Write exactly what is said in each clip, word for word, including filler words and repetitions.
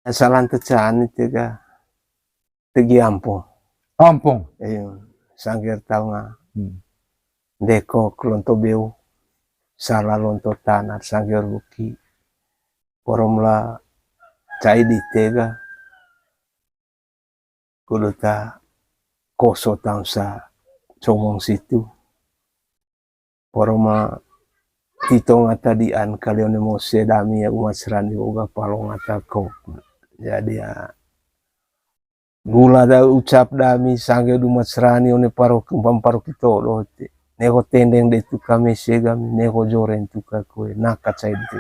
Salan te caan ite ga tegi ampong. Ampong. Iyo, sangger taunga. Hmm. Ndeko lonto beu, sala lonto tana sangger buki. Porom la cai dite ga. Kudu ta koso taunsa comong situ. Poroma tito ngata dian kali one Mose dami ya umat serani woga palo ngata ko. Jadi ya gula da ucap dami sangge umat serani one paro kempam paro kito do te. Neko tendeng de tuka Mese gami, neko joren tuka kue, naka cai di te.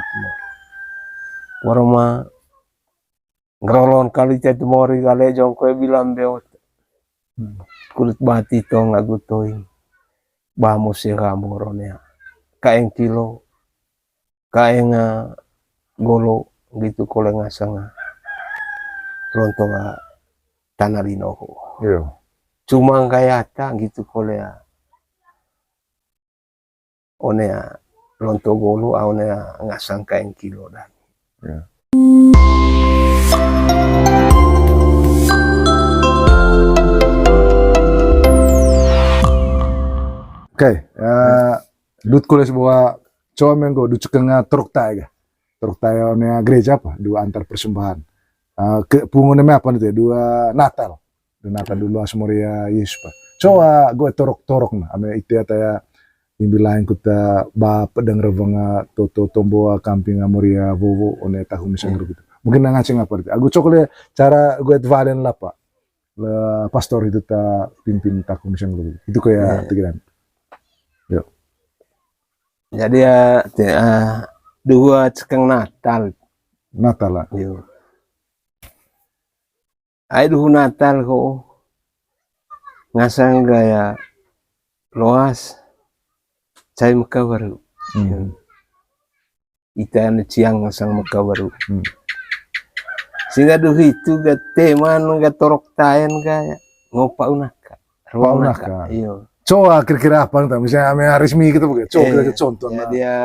Poroma ngerolon kali te mori gale jongkoe bilang beot. Hmm. Kulit bati tong agu toing. Ba Mose rambo ronea. Kaeng kilo, kaeng, ah, golo gitu kole ngasang, ah, lonto, ah, tana linoho. Iyo. Cuma gayata gitu kole, ah. One ya lonto golo, ah, one ya ngasang kaeng kilo dan. Ya. Oke, eh, dut kole sebuah coa menggo dut cekeng, eh, torok tae ga. Torok tae one ya gereja apa? Dua antar persembahan. Eh, ke pungo neme apa nih, dua Natal. Dua Natal dulu asmoria Yesus pa. Coa gue torok-torok na. Ame ite ata ya imbi lain kuta ba pedang reveng, ah, toto tombo, ah, kamping, ah, moria vovo one tahu misang gitu. Mungkin nang ngaceng apa gitu. Agu cokle cara gue valen lapa. Le pastor itu ta pimpin taku misang gitu. Itu kayak pikiran. Yo. Jadi ya, te, ah, dua cekeng Natal. Natal lah. Yo. Ai duhu Natal ko ngasang gaya loas cai meka baru. Hmm. Ita anu ciang ngasang meka baru. Hmm. Sehingga duhu itu ga teman ga torok taen ga ngopa unaka. Pa unaka. Iyo. Coa kira-kira apa nih, misalnya ame resmi gitu bukan? Coa kira-kira contoh ya, nah. Dia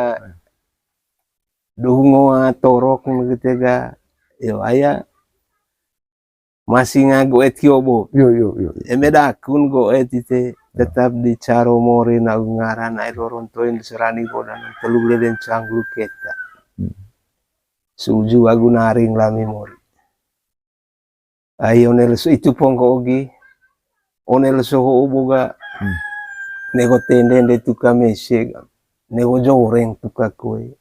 duhu ngoa torok gitu ga. Iyo, aya masih ngago eti obo. Yo, yo, yo. Eme dakun go eti te tetap di caro mori na ngaran ai loron toin serani go dan telu lelen canggu keta. Hmm. Suju agu naring lami mori. Ai one leso itu pongko ogi. One leso ho obo ga. Hmm. Nego tende nde tuka Mese ga. Nego joreng tuka kue.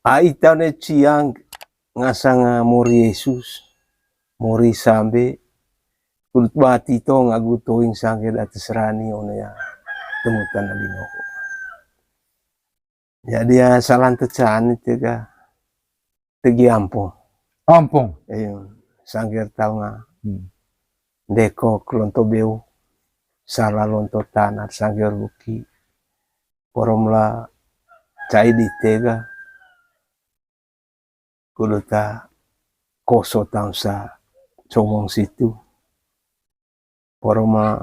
Ai tane ciang ngasang, ah, mori Yesus, mori sambe, kulit bati tong agu toing sangge dati serani one ya temutan alinoho. Jadi ya salan te caan ite ga tegi ampong. Ampong. Iyo, sangger taunga. Hmm. Ndeko lonto beu, sala lonto tana sangger buki. Porom la cai dite ga. Kudu ta koso taunsa comong situ. Poroma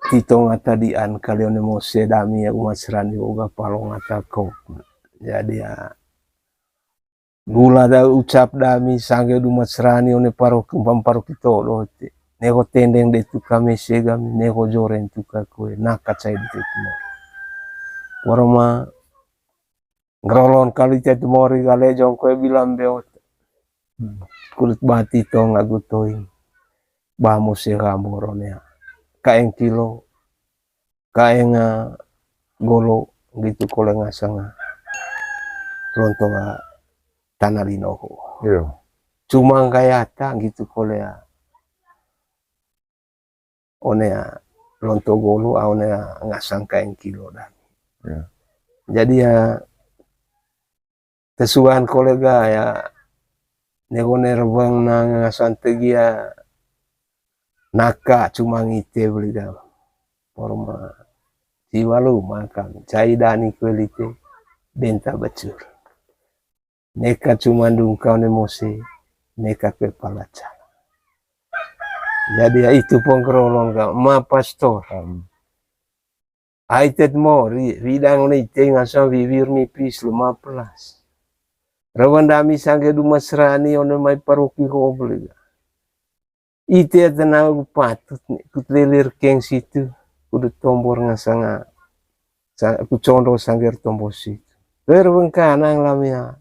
tito ngata dian kali one Mose dami ya umat serani woga palo ngata ko. Jadi ya gula da ucap dami sangge umat serani one paro kempam paro kito do te. Neko tendeng de tuka Mese gami, neko joren tuka kue, naka cai di te. Poroma ngerolon kali te mori gale jongkoe bilang beot. Hmm. Kulit bati tong agu toing. Ba Mose rambo ronea. Kaeng kilo, kaeng, ah, golo gitu kole ngasang, ah, lonto, ah, tana linoho. Iyo. Cuma gayata gitu kole, ah. One ya lonto golo, ah, one ya ngasang kaeng kilo dan. Ya. Jadi ya tesuan kolega ya nego nerbang na ngasang tegi ya naka cuma ngite beli dah. Porma jiwa lu makan cai dani kuelite benta becur. Neka cuma dungkau ne Mose, neka kue palaca. Jadi ya itu pongkerolong ka ma pastor. Hmm. Ai tet mori, widang ne ite ngasang wiwir nipis lima belas. Rawan dami sangge duma serani one mai paroki ho beli. Ite ata na gu patut ni, kut lelir keng situ, kudu tombor ngasanga, sa-, ku condo sangger tombor situ. Ter bengkanang lamia.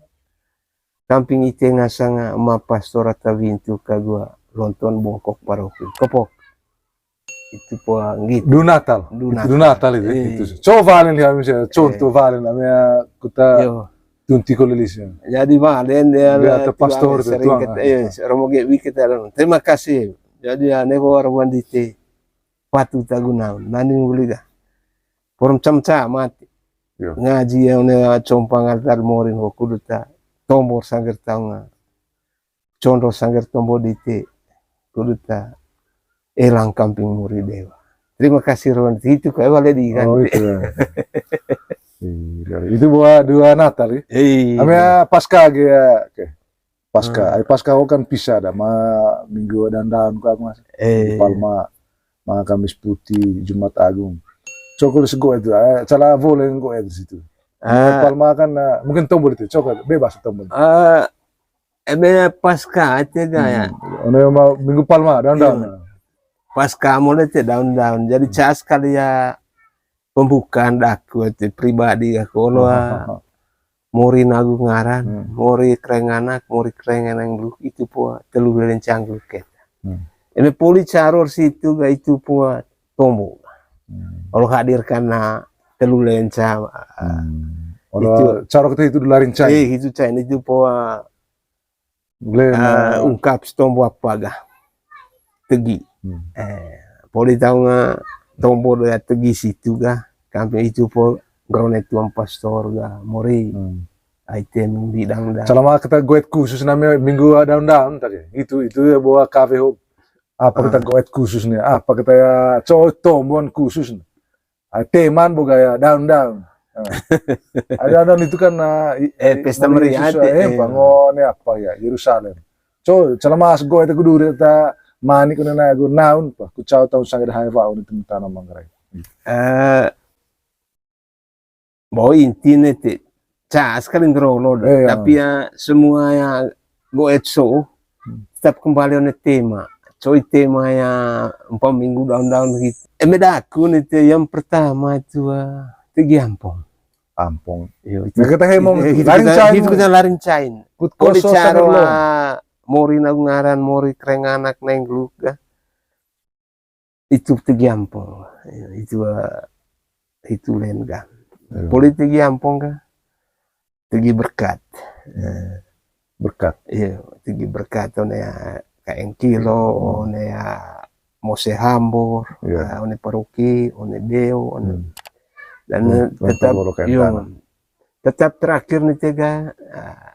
Kamping ite ngasanga ma pastor ata wintu kagua lonton bongkok paroki. Kopok. Itu po nggitu. Du Natal. Du Itu Natal. Du Natal itu, Eh. itu. Coba valen ya, misalnya, contoh Eh. valen, namanya kuta Yo. tunti kolelisia. Jadi valen ya, Dia lah, ata itu pastor ame tu, sering tuang, kata, ah. eh, romo ge wi kata, terima kasih. Jadi ane ko warwan dite. Patu tagu naun. Nani nguli ga. Porom cam-cam mati. Yo. Ngaji ya, one compang altar morin ko kuduta. Tombor sangger taunga. Condo sangger tombo dite, kuduta elang kamping muri dewa. Terima kasih, Ron. Itu kayak balik di kan. Oh, itu ya. Iya, itu buat dua Natal ya. Iya. Ame Pasca ge ya. Oke. Pasca. Hmm. Ai Pasca ho kan pisah dah, ma Minggu Daun-daun ko, Mas. Eh. Palma, ma Kamis Putih, Jumat Agung. Cokol sego itu, eh, salah boleh kok itu situ. Ah. Palma kan, eh, mungkin tombo itu, cokol bebas tombo. Ah, Eme Pasca aja ga ya. Hmm. Ono yang mau Minggu Palma, Daun-daun. Iya. Pasca mole te Daun-daun. Jadi, hmm, cas kali ya pembukaan daku te pribadi aku. Olo, ah, ah, ah, ah. Mori nagu ngaran, hmm, mori Kreng Anak, mori Kreng Eneng Gluk, itu po telu lencang gluk keta. Hmm. Eme poli caror situ ga itu po tombo. Hmm. Olo hadir karena telu lencang. Hmm. Olo itu caror kita itu dularin cai. Eh, itu cai itu po, ah, Glenn, ah, eh, ungkap si tombo apa ga? Tegi. Hmm. Eh, poli taunga tombo do ya tegi situ ga. Kampe itu po gronet tuang pastor ga, mori. Hmm. Item bidang da. Selama kita goet khusus namanya Minggu Daun-daun tadi. Itu, itu ya bawa kafe ho. Apa kita, ah, goet khusus nih? Apa kita ya cowok tombon khusus nih? Ah, teman boga ya, Daun-daun. Ah. Ah, Daun-daun itu kan, ah, i-, eh, i-, pesta meriah, eh, eh, pangon ya apa ya, Yerusalem. Co, calamas go itu kudu ta manik una na go naun pa, ku cau taun sangga hai wa itu tana Manggarai. Eh, bo intinya te, cas kali ngerolo dah. Eh, iya. Tapi ya semua ya goet so, hmm, tetap kembali one tema. Coy tema ya empat minggu Daun-daun gitu. Eme daku nih te, yang pertama itu, ah, tegi ampong. Ampong. Iya, itu. Nah, kita hemong itu, itu, itu larin kita, cain. Itu kita larin cain. Kut koso caro, ah, mori nagu ngaran, mori Kreng Anak, Eneng Gluk ga. Itu tegi ampong. Itu, eh, itu lain ga. Iya. Poli tegi ampong ga. Tegi berkat. Hmm. Eh. Berkat. Iya, tegi berkat one ya Kaeng Kilo, hmm, one ya Mose Hambor, iya, eh, one Paroki, one Deo, one. Hmm. Dan, hmm, tetap, tetap terakhir nih tega, ah,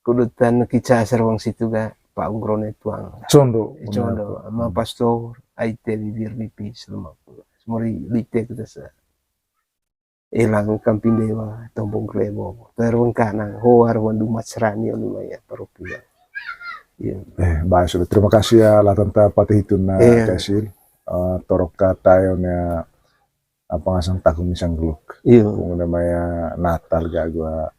kudutan kica seruang situ ga, Pak Ungrone tuang. Condo. Eh, condo, ama, hmm, pastor, aite bibir nipis, lemak. Semuri lite kita se. Elang kamping dewa, tombong klebo. Terwengkanang, hoar wandu masrani, onu maya, paroki. Iya. Eh, baik, sudah. Terima kasih ya, lah tanta patih itu na, iya, Kasil. Eh, torok kata ya, na apa ngasang tahu misang geluk. Iya. Pengguna maya Natal ga gua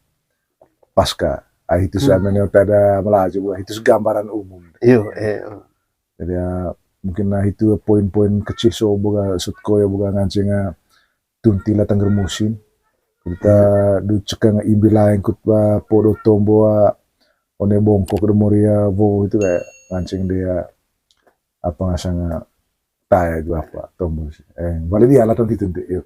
Pasca. Ah, itu, hmm, selama ini ada melaju gua, itu gambaran umum. Iya, eh. Jadi, ah, mungkin nah itu poin-poin kecil so boga sutko ya boga nganceng, ah, tunti la tangger musim. Kita, hmm, du cekang imbi lain kut ba podo tombo, ah, one bongkok do moria bo itu kayak nganceng dia apa ngasang, ah, taya itu apa tombo sih. Eh, balik dia lah tunti tunti. Yuk.